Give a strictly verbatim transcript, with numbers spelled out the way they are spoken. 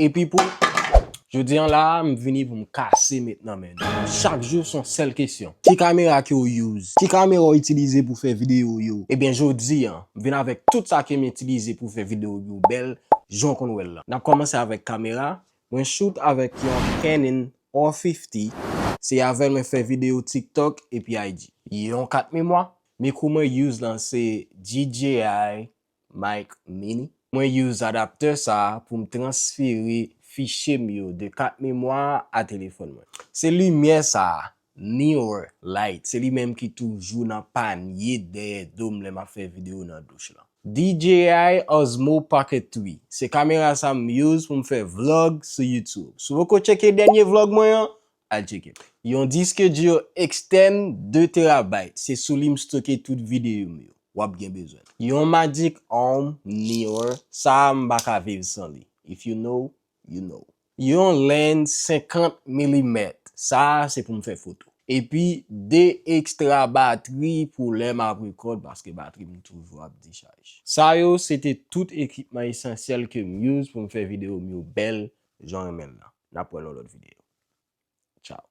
Epi pou jodi an la, m vini pou m kase met nan men nou. Chak jou se yon sèl kesyon. Ki kamera ke w use? Ki kamera w itilize pou fè videyo yo? Ebyen, jodi an, m vin avèk tout sa ke m itilize pou fè videyo yo bèl, jan w konn wè l lan. N ap kòmanse avèk kamera. Mwen shoot avèk yon Canon R fifty. Se avè l mwen fè videyo TikTok epi I G. Yon kat memwa. Mikwo mwen use lan se D J I Mic Mini. Mwen use adaptè sa a pou m transfere fichye m yo de kat memwa a telefòn mwen. Se limyè sa a, Neewer Light, se li menm ki toujou nan panye dèyè do m lè m ap fè videyo nan douch lan. D J I Osmo Pocket three, se kamera sa m use pou m fè vlog sou YouTube. Si w poko tcheke dènye vlog mwen an, al tcheke. Yon disk di ekstèn de terabyte, se sou li m stoke tout videyo m yo. W ap gen bezwen. Yon Magic Arm Neewer, sa a m pa ka viv san li. If you know, you know. Yon lens senkant milimèt, sa a se pou m fè foto. Epi de ekstra batri pou lè m ap rekòd, paske batri m toujou ap dechaj. Sa yo se te tout ekipman esansyèl ke m use pou m fè videyo m yo bèl jan w renmen l lan. N ap wè l yon lòt videyo. Tchao.